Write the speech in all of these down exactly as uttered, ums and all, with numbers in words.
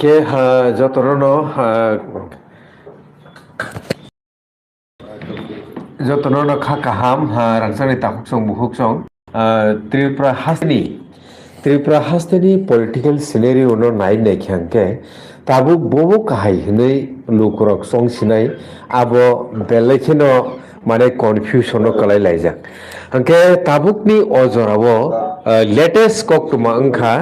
Khe, ha, jotono no, ha, jotono no kha kaham, ha, rangchakni takhuk song bukhuk song, ha, Tripura hasteni, Tripura hasteni political scenario no nai naikha hwnkhe tabuk bobo kahai hwnwi lukurok chong sinai, abo belai kheno mane confusion no kwlai laijak. Hwnkhe tabukni o jorao, ah, latest koktwma wngkha,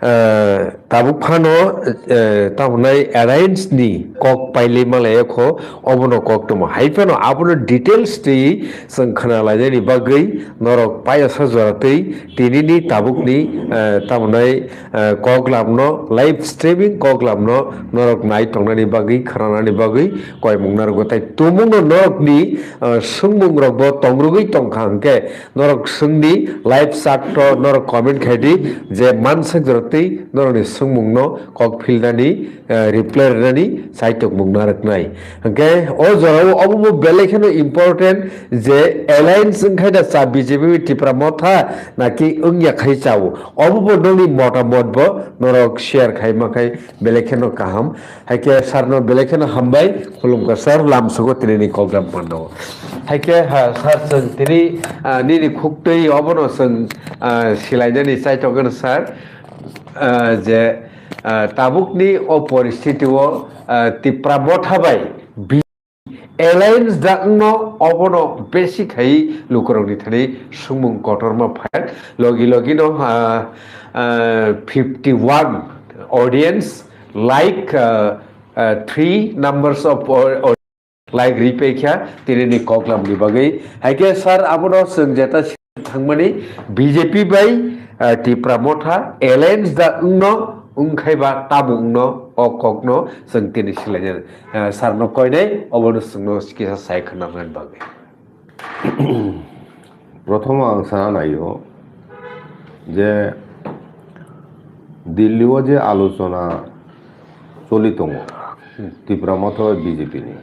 ah, tabuk phano, eh, tabuknai alliance ni kok pailai malai kho, obono koktwma. Hai phano abono details twi chwng khna lainani bagwi norok payasa jora twi tinini tabukni, eh, tabuknai, eh, koklamno live streaming koklamno norok nai tongnani bagwi, khwnanani bagwi koimung narwgo. Tai tumungno norokni, eh, swngmungrokbo tongrwgwi tongkha hwnkhe norok swngdi live chat o norok comment khaidi je mansak jora twi norokni swngmungno kok philnani, eh, reply rwnani saitok mung narwknai. Hwnkhe o jorao obo bo belai kheno important je alliance wngkhai da cha B J P bai Tipra Motha naki wngya khai chao. Obo bo nokni motamot bo norok share khai ma khai belai kheno kaham. Haikhe sir no belai kheno hambai, khulumkha sir, lamsogo tinini program pando. Haikhe ha sir chwng tini, ah, nini khuktwi obono chwng, ah, silainani chaitokgwn sir, ah, je, ah, tabukni o poristiti o, ah, Tipra Motha bai bi-, alliance da wngno obono besi khai lukurokni thani sumung kotorma phai logi logi no, ah, ah, fifty one audience like, ah, ah, three numbers of or, or like ripai kha tinini koklam ni bagwi. Haikhe sir abono chwng jeta thangmani B J P bai, ah, Tipra Motha alliance da wngno wngkhai ba tamo wngno o kokno chwng tini silainani, ah, sir no koinai obono chwngno kisa sai khna bagwi. Prothom ang sana naio je Delhi o je alochona choli tongo, hmm, Tipra Motha B J P ni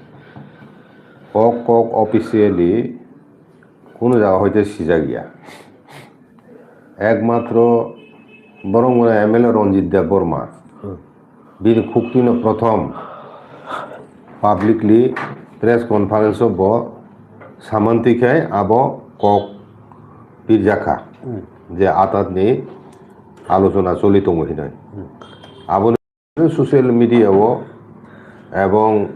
kok kok officially kunu jaga hoite sijak ya. Ekmatro borok mane M L A Ranjit Debbarma. Hmm. Bini khuktwino prothom publicly press conference o bo samantwi khai abo kok pirjakha, hmm, je atatni alochona choli tongo hinwi. Hmm. Aboni social media o ebong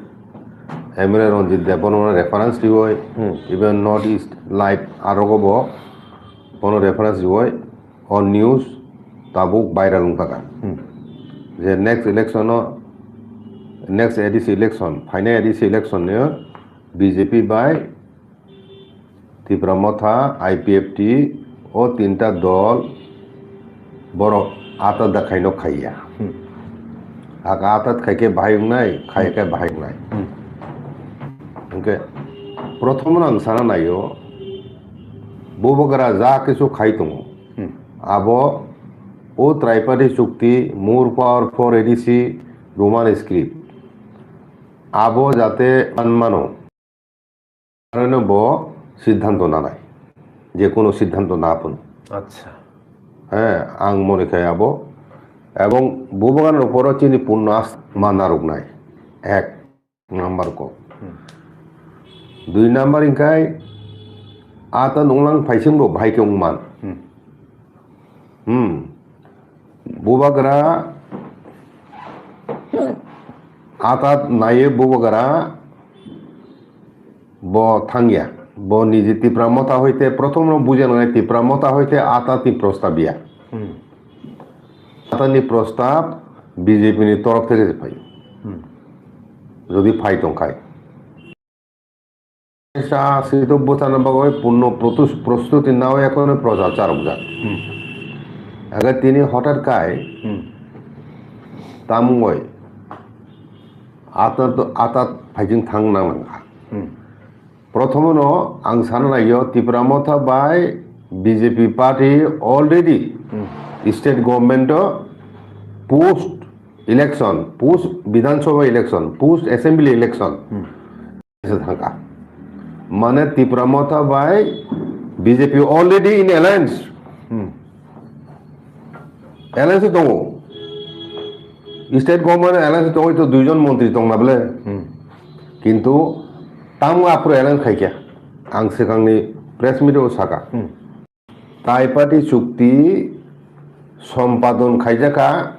M L A Ranjit Debbarma reference riwi, hmm, even North East Live arogo bo bono reference riwi o news tabuk viral wngkha. Hmm. Je next election o, next A D C election, phainai A D C election ni B J P bai Tipra Motha, I P F T o tinta dol borok atat da khaino khaiya. Hmm. Aka atat khaikhe bahai wngnai, khaikhe bahai wngnai. Hmm. Hwnkhe prothom no ang sana naio, bubagra ja kisu khai tongo. Hmm. Abo o Triparty chukti, more power for A D C, Roman script. Abo jate manmano. Karon bo siddhanto nanai. Je kono siddhanto na phano. Acha. He, ang mone khai abo. Ebong bubagan opor chini punno as ma naruknai. Ek number ko. Hmm. Dui number ingkai ata nunglang phaising bo bhai ke ungman. Hmm. Hmm. Bubagra atat naye bubagra bo thangya. Bo niji Tipra Motha hoite prothom no bujana nai Tipra Motha hoite atat ni prostab ya. Hmm. Atat ni prostab B J P ni torof theke se phai. Hmm. Jodi phai tongkhai. Sa sito bwthana bagwi punno protus-, prostuti nao ekhone prochar charwkjak. Hmm. Aga tini hotat kai, hmm, tamungoi atat, atat phaijing thang nang nangkha. Hmm. Prothomono ang sana naio Tipra Motha bai B J P party already, hmm, state government o post election, post Bidhan Sabha election, post assembly election, hmm, se thangkha. Mane Tipra Motha bai B J P already in alliance. Hmm. Alliance tongo. State government alliance tongwi to duijon montri tongna bwle. Hmm. Kintu tamo aphuru alliance khaikha. Ang swkangni press meet o saka. Hmm. Triparty chukti sompadon khaijakha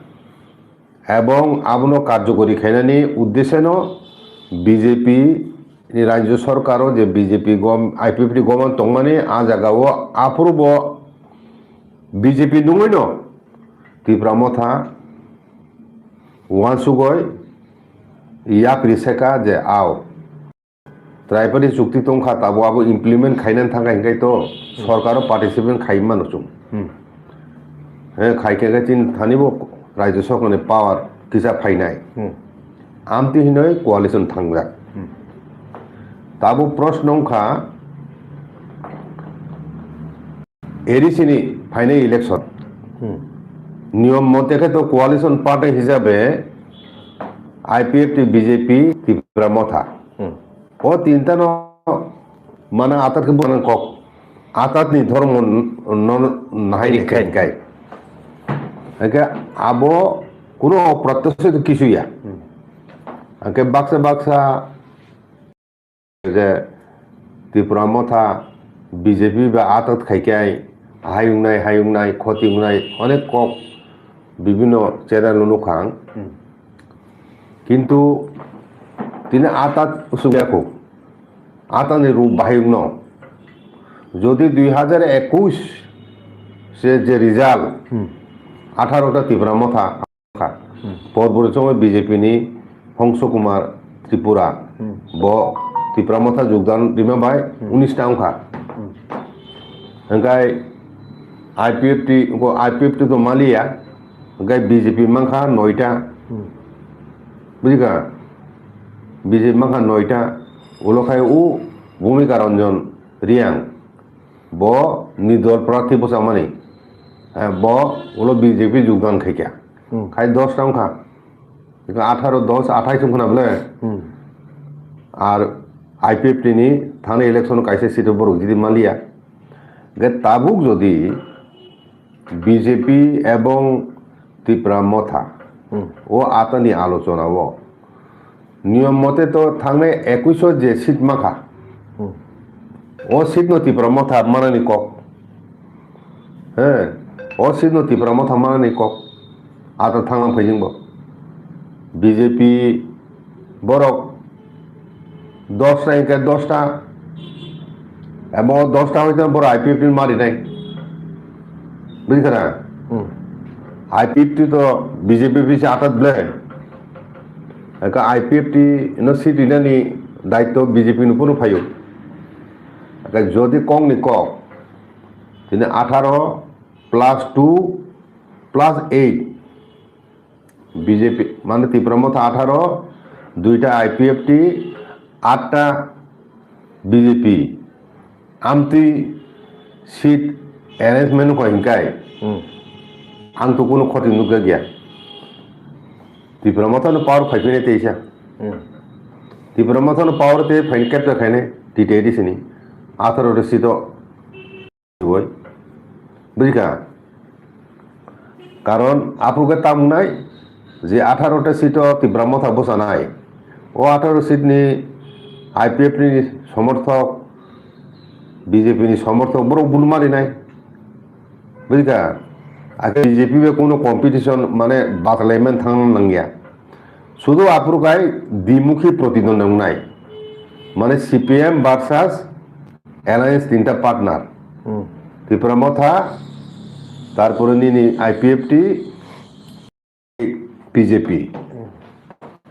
ebong abono karjokori khainani uddeseno B J P ni rajyo sorkaro je B J P gom-, I P F T government tongmani a jagao aphurubo B J P nungwino Tipra Motha uansugoi yapri seka je ao. Triparty chukti tongkha, tabo abo implement khainani thangkha hinkhai to sorkaro participant khai mano chwng. Hmm. He, khai khe khe chini thanibo rajyo sorkarni power kisa phainai. Hmm. Amtwi hinoi coalition thangjak. Hmm. Tabo proshno wngkha, A D C ni phainai election. Hmm. Niyom mote khe to coalition party hisabe I P F T, B J P, Tipra Motha. Hmm. O tinta no mana atat khe bukan kok. Atat ni dhormo n-, no nahai ni Ni khen kai. Hake abo kuno protyosho kisu ya. Hmm. Hake baksa baksa je Tipra Motha B J P ba atat khai khe hai wngnai, hai wngnai, khoti wngnai, onek kok bibhinno channel o nukha ang. Hmm. Kintu tini atat usuk yakho, atat ni rup bahai wngno. Jodi dui hajar ekush se je result, Hmm. atharo ta Tipra Motha kha. Hmm. Porbori somoi B J P ni Hongso Kumar Tripura, Hmm. bo Tipra Motha jogdan rima bai Hmm. unis ta wngkha. Hmm. Hingkai I P F T, ko I P F T to maliya, hingkai B J P mankha noita. Hmm. Bujikha? B J P mankha noita, ulo khai u Bhumika Ranjan Reang, bo ni dol prarthi bwchamani, eh, bo ulo B J P jogdan khaikha. Hmm. Khai dos ta wngkha. Eko atharo, dos, athais wngkha na bole. Hmm. Ar I P F T ni thani election kaisa seat o borok jidi maliya. Ge tabuk jodi B J P ebong Tipra Motha Hmm. o atani alochona o niyom mote to thangnai ekush o je seat makha. Hmm. O seat no Tipra Motha manani kok. He, o seat no Tipra Motha manani kok. Ata thangna phaijingbo. B J P borok dos ta hingke dos ta, abo dos ta hoite borok I P F T ni mari nai. Bujikha na? Hmm. I P F T to B J P bisi atat ble. Eka I P F T no seat rinani daitto B J P no phano phaio. Eka jodi kok ni kok, tini atharo plus two plus eight B J P, mane Tipra Motha atharo, duita I P F T, atta B J P. Amtwi seat arrangement kho hinkai. Hmm. Ang to kuno khoti nukya gya. Tipra Motha no power phai phine teisa. Hmm. Tipra Motha no power te phai capture khaine T T A D C ni. Atharo seat o Oi. Bujikha? Karon aphuru khe tamo wngnai je atharo ta seat o Tipra Motha bwchanai. O atharo seat ni I P F ni somorthok, B J P ni somorthok borok bul marinai. Bujikha? Akhe B J P bai kuno competition mane batalaimani thangna nangya. Sudu aphuru khai dimukhi protidwondwi wngnai. Mane C P M versus Alliance tinta partner. Hmm. Tipra Motha, tarpore nini I P F T, B J P. Hmm.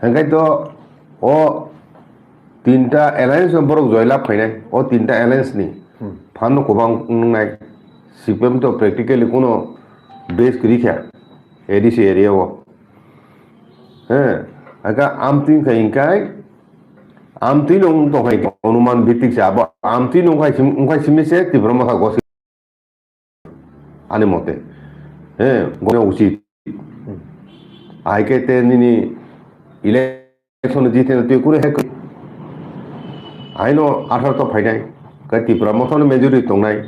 Hingkai to o tinta alliance no borok joilab khainai. O tinta alliance ni Hmm. phan no kwbang wngnai. C P M to practically kuno base kwrwi kha A D C area o. He, aka amtwi khai hingkai, amtwi no wng tong khai, onuman bhitik se abo amtwi no wng khai sim-, wng khai simi se Tipra Motha gosi ani mote. He, gona uchit. Ai khe te nini election jitene twi kure he kwi. Aino atharo to phainai, khe Tipra Motha no majority tongnai.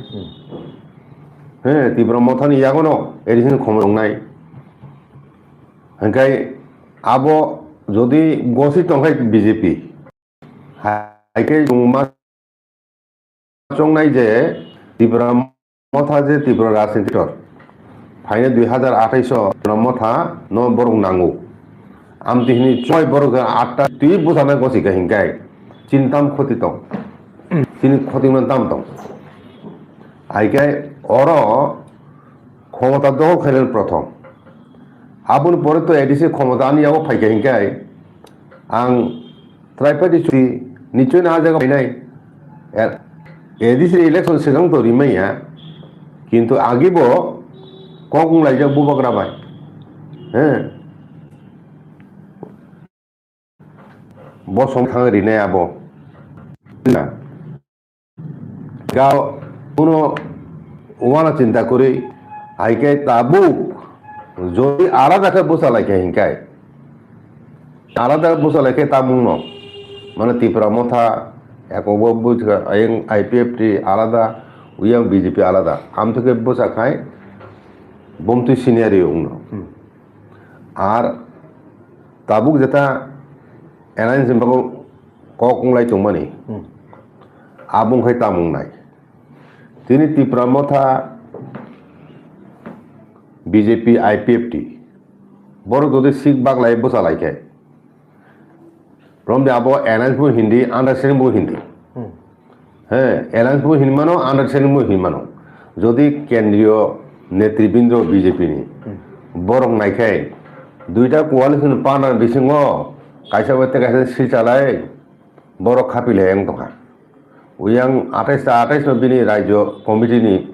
He, Tipra Motha ni yagono additional khomoi tongnai. Hingkai Abo jodi gosi tongkhe B J P, hai khe chwng ma chongnai je Tipra Motha je Tripura rajniti dol phainai dui hazar athais o Tipra Motha no borok nango. Amtwi hwnwi choi borok je atta twi bwsana gosi khe hinkai chintam khoti tong. Chini khoti no tam tong. Hai khe oro khomota dohol khainani prothom. Aboni pore to A D C khomota ani yago phaikha hinkai ang Triparty chuti nichoi na jaga phainai. Er, A D C election swkang to rimaiya. Kintu agi bo kok wng laijak bubagra bai. He. Bo song thang rinai abo. Gao kuno wana chinta kwrwi, hai khe tabuk jodi alada khe bwsa lai khe hinkai, alada bwsa lai khe tamungno, mane Tipra Motha, ekok bo bwsa, ayang I P F T alada, uyang B J P alada, amtwi khe bwsa khai bomtwi scenario wngno. Hmm. Ar tabuk jeta alliance ni bagwi kok wng lai tongmani, hmm, abo wng khai tamo wngnai. Tini Tipra Motha, B J P, I P F T, borok jodi sik baglai bwsa lai khe, romde abo alliance bo hindi, understanding bo hindi. Hmm. He, alliance bo hinmano, understanding bo hinmano. Jodi kendriyo netribindro B J P ni, hmm, borok naikhai, duita coalition partner bisingo kaisa bai tei kaisa silchalai borok khapilai wng tongkha. Uyang athais ta athais no bini rajyo committee ni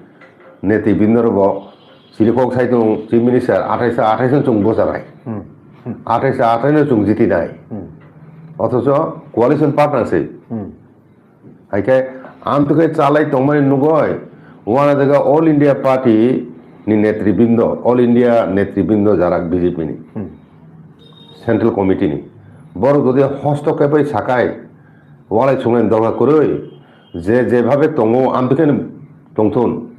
netribindro bo chirikhok sai tongo, Chief Minister, athais ta athais no chwng bwchanai. Hmm. Hmm. Athais ta athais no chwng jitinai. Hmm. Othocho coalition partner se. Hmm. Hai khe amtwi khe chalai tongmani nugwi, wana jaga All India Party ni netribindo, All India netribindo jarak B J P ni, hmm, Central Committee ni. Borok jodi hosto khe bai sakai, walai chungnai dorkar kwrwi, je jebhabe tongo, amtwi khe tongthun.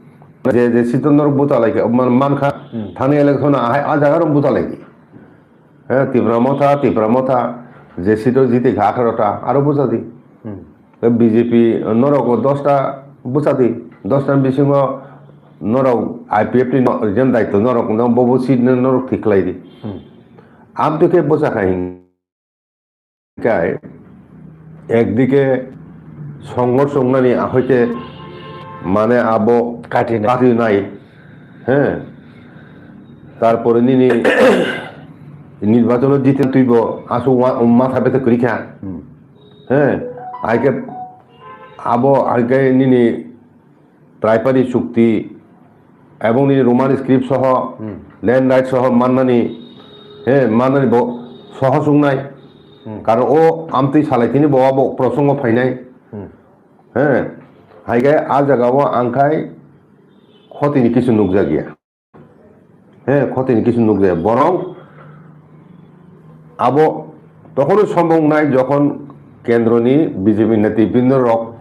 Je, je seat o norok bwchalai khe, man, mankha, hmm, thani election o ahai a jaga rok bwchalai di. He, Tipra Motha, Tipra Motha, je seat o jiti kha atharo ta, aro bwcha di. Hmm. He B J P norok dos ta bwcha di, dos ta bisingo norok I P F T ni jen daityo norok no bobo seat no norok thik khlai di. Hmm. Amtwi khe bwcha kha hin kai, ekdike songhorsh wngnani ahoite mane abo katinai. Katinai, he, tarpore nini nirbachono jitwng twibo aswk wa-, matha betha kwrwi kha. Hmm. He, hai khe abo hai khe nini Triparty chukti ebong nini Roman script soho, hmm, land right soho mannani, he, mannani bo soho sungnai. Hmm. Karon o amtwi salai tini bo abo prosongo phainai. Hmm. He, hai khe a jaga o ang khai khotini kisu nukjakya. He, khotini kisu nukjakya. Borok abo tokhono sombong nai jokhon kendroni B J P netribindorok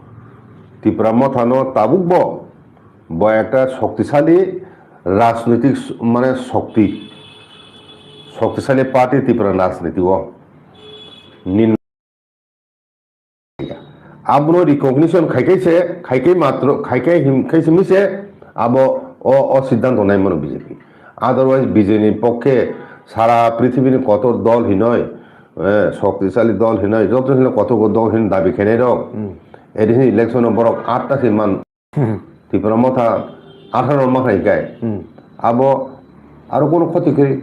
Tipra Mothano tabukbo bo ekta shoktisali rajnoitik s-, mane shokti, shoktisali party Tipra rajniti o. Nin Abono recognition khai khai se, khai khai matro, khai khai him-, khai simi se abo o, o siddhanto nai mano B J P. Otherwise B J P ni pokkhe sara prithibini kotor dol hinoi, eh, shoktisali dol hinoi, joto hinoi kotor dol hin dabi khainai rok. Hmm. Edi hin election o borok atta se man Hmm. Tipra Motha atharo ma khai kai. Hmm. Abo aro kono khoti kri.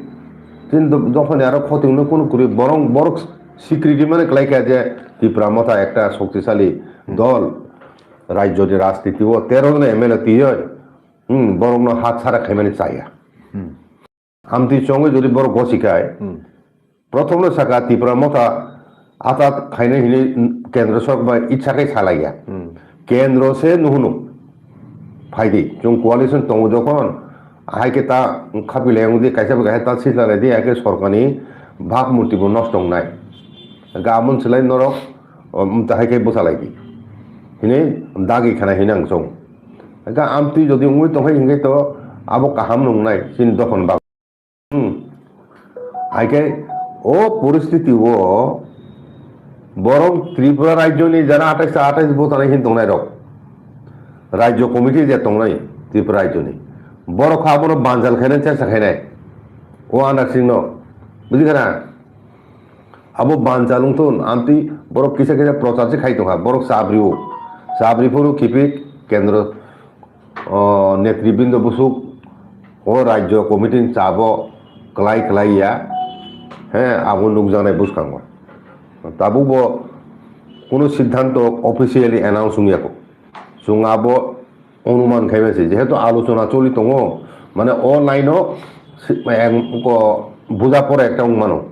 Tin do-, dophani aro khoti no kono kri borong borok sikriti mane klai kha je Tipra Motha ekta shoktisali Hmm. dol rajyo ni rajniti o tero jona M L A tiyoi. Hmm, borok no hat sara khaimani chaya. Hmm. Amtwi chongwi jodi borok gosi khai, hmm, prothom no saka Tipra Motha atat khainai hinwi kendro sorkar bai itsa khai salaiya. Hmm. Kendro se nuhunu phaidi, chwng coalition tongo jokhon, hai khe ta khapilai wngdi, kaisa bai kaisa ta sitlalai di, hai khe sorkar ni bhab murti bo nosto wngnai. Hwnkhe amon swlai norok, um, ta hai khe bwchalai di. Hinwi dagi khana hinwi ang chong. Hwnkhe amtwi jodi wngwi tongkha hinkhe to abo kaham nungnai chini dophani bagwi. Hmm. Hai khe O poristiti o borok Tripura rajyoni jara atais ta atais bwtharni hin tongnai rok, rajyo committee je tongnai Tripura rajyoni, borok kha abono banjal khainai, chesa khainai. O Andak Singh no, bujikha na? Abo banjal wngthun, amtwi borok kisa kisa prochar se khai tongkha, borok chabrio, chabri phuru kiphik kendro, o, netribrindo bwswk o rajyo committee ni chabo kwlai kwlai ya, he, abo nukjaknai bwskango. Tabukbo kunu siddhanto officially announce wngya kho. Chwng abo onuman khaimase, jehetu alochona choli tongo, mane o line o si-, em, ko buja pore ekta wngmano.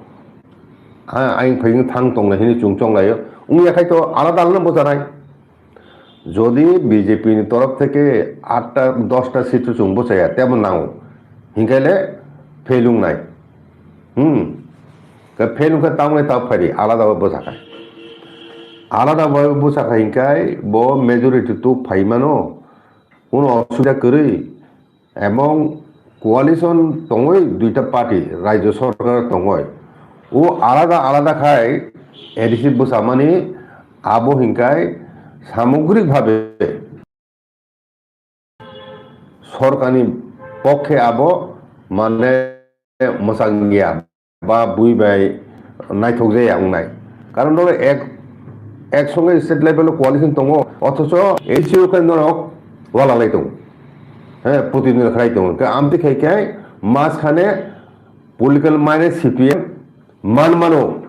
Ha, ayang phaiyung thang tongnai hini chwng chonglaio. Wngya khai to alada alada bwchanai. Jodi B J P ni torof theke atta dosta seat chwng bwchaya, tebo nango. Hinkhai le fail wngnai. Hmm. Ka fail wngkha tamni ta phari, alada bwchakha. Alada bwchakha hinkhai bo majority tu phaimano. Kuno osubida kwrwi. Ebong coalition tongwi duita party, rajyo sorkar tongwi. O alada alada khai A D C bwchamani abo hinkhai samogrik bhabe sorkarni pokhe abo mane mwchangya. Ba bui bai naithok jaya wngnai. Karon dole ek, ek songe state level o coalition tongo, othocho A D C o khe norok wala lai tongo. He, putindil khlai tongo. Khe amtwi khai khe mas khane political mane C P M man mano.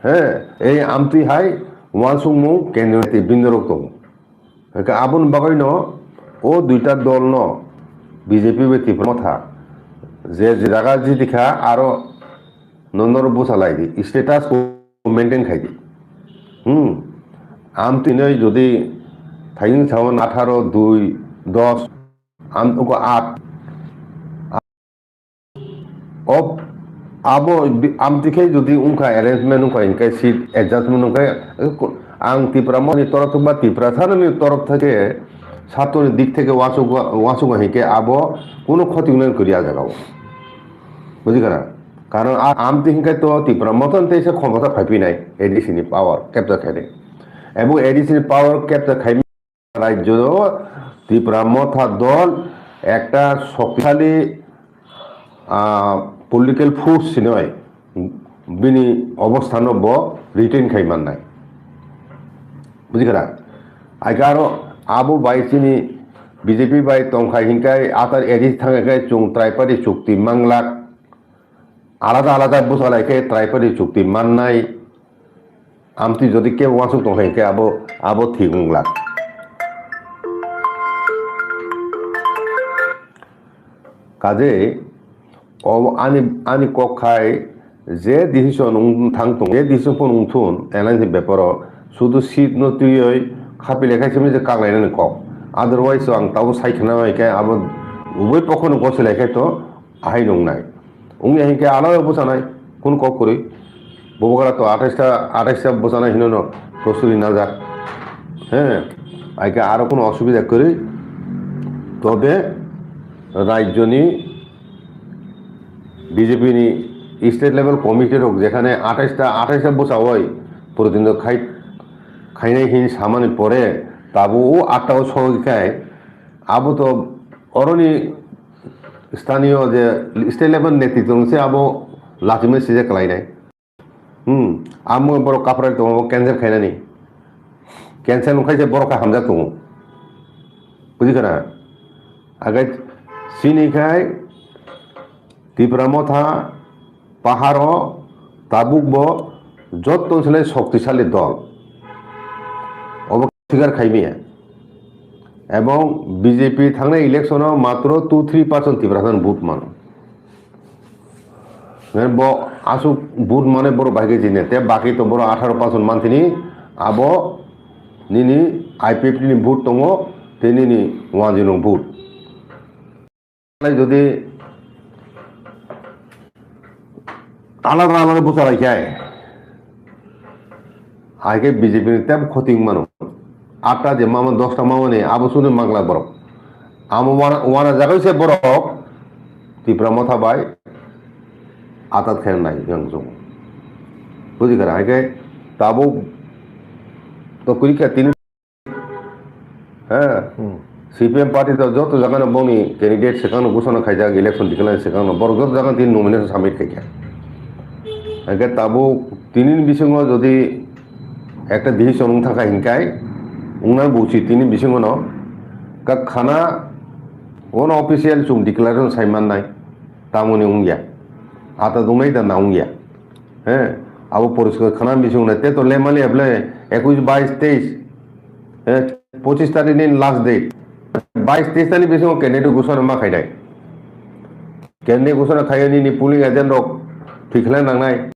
He, ei amtwi hai wansukmung kendro tei bindorok tongo. Hwnkhe aboni bagwino o duita dolno B J P bai Tipra Motha je jaga jiti kha aro nono bwsa lai di, status quo maintain khai di. Hmm. Amtwino jodi thayung sawan atharo, dui, dos, am-, uko aat. O, abo bi-, amtwi khe jodi wngkha, arrangement wngkha, hinkhe seat adjustment wngkha, ang Tipra Mothani torof thwk ba Tipra Sanani torof thwk khe satoni dik theke uansuk-, uansukha hinkhe abo kunu khoti wngnai kwrwi a jagao. Bujikha na? Karon a-, amtwi hinkhe to Tipra Mothani teisa khomota phaiphinai A D C ni power capture khainai. Abo A D C ni power capture khai rajyo Tipra Motha dol ekta shoktishali, ah, political force hinwi bini obosthano bo retain khai mannai. Bujikha na? Aike aro abo bai chini B J P bai tongkhai hinkhai atar A D C thangkhai chwng Triparty chukti manglak. Alada alada bwsa lai khe Triparty chukti mannai. Amtwi jodi kebo uansuk tong kha hinkhe abo, abo thik wng glak. Kaje o ani, ani kok khai je decision wng thang tong, je decision phano wng thun alliance ni beparo sudu seat no twiwi khapilai khai simi je kaklainani kok. Otherwise ang tabuk sai khna bai khe abo ubui pokho no gosilai khai to ahai nungnai. Wngya hinkhe alada bwchanai, kunu kok kwrwi. Bubagra to atais ta, atais ta bwchanai hinwi no prosturi najak. He, aike aro kunu osubida kwrwi. Tobe rajyoni B J P ni state level committee rok jekhane atais ta, atais ta bwchawi prodinto khai, khainai hin samani pore tabuk o atta o sogwi khai abo to oroni Sthaniyo je state level netritwrok se abo lachimani sijak kwlainai. Hmm, amo borok kaphrai tongo, cancel khainani. Cancel wngkha je borok kha hamjak tongo. Bujikha na? Agai chini khai Tipra Motha paharo tabuk bo jotto se lai shoktisali dol. Obo Swigar khai maya. Ebong B J P thangnai election o matro two three percent Tiprasa ni vote mano. Bo aswk vote mane borok bai khe jine, te baki to borok atharo percent manthini abo nini I P F T ni vote tongo, tei nini wanjwi nung vote. Jodi alada alada bwsa lai khai, hai khe B J P ni tebo khoti wng mano. Atta je mama, dosta mama ni abo suni mangla borok. Amo wana, wana jaga se borok Tipra Motha bai atat khe nai yang jong. Buji kara hai khe tabuk to kuri kha tini. He. Hmm. C P M party to joto jaga no bongni candidate swkang no gusana khaijak election declare swkang no borok joto jaga tini nomination submit khaikha. Hai khe tabuk tini ni bisingo jodi ekta decision wng thangkha hinkai wngna buchi tini bisingo no ka khana ono official chum declaration sai mannai tamoni wngya ata dungnai da na wngya. He, abo poriskar khana bising na te to le mali able ekush bais teis, he, pochis tarik ni last date. Bais teis tarik bising candidate gusana ma khainai. Candidate gusana khayo ni ni polling agent rok thikhle nangnai.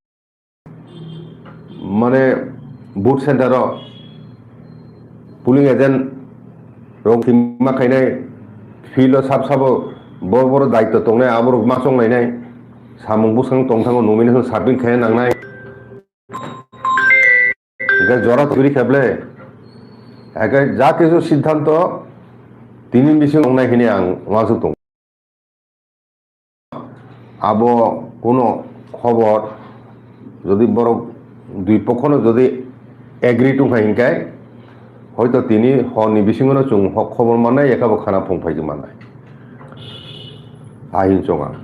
Mane booth center o polling agent rok thikma khainai, field o sab sabo bor bor daityo tongnai, aborok ma chonglainai, samung bwswng tongthango nomination submit khaina nangnai. Hingke jora turi kheble, hingke ja kisu siddhanto tini bising wngnai hini ang uansuk tongo. Abo kuno khobor, jodi borok dui pokhono jodi agree tongkha hinkai, hoito tini horni bisingono chwng ho-, khobor mannai, yakhabo khana phung phaijak mannai. Ahin chonga.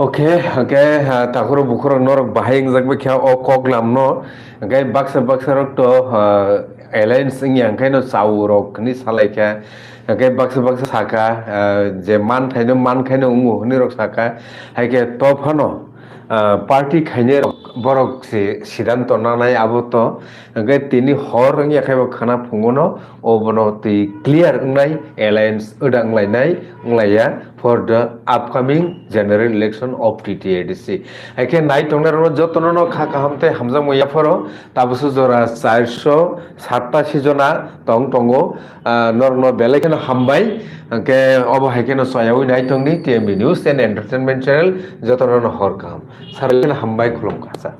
Okay, okay, ah, takhoro bukhoro norok bahai wngjak bai kha o koklam no, hingke baksa baksa rok to, ah, alliance wngya, hingke no chao rok hwnwi salai kha. Hingke baksa baksa saka, ah, je man khaino, man khaino wngo hwnwi rok saka. Hai khe to phano, ah, party khainai rok borok se siddhanto nanai abo to. Hingke tini hor wngya khe bo khana phungo no obono twi clear wngnai, alliance wda wnglainai, wnglaiya for the upcoming general election of T T A D C. Hai khe nai tongnai rok jotono no kha kaham tei hamjakmung yapharo. Tabukso jora charso sattasi jona tong tongo. Ah, norokno belai kheno hambai. Hingke obo hai kheno chayawi nai tongni T M B News and Entertainment Channel, jotono no hor kaham. Sar kheno hambai, khulumkha.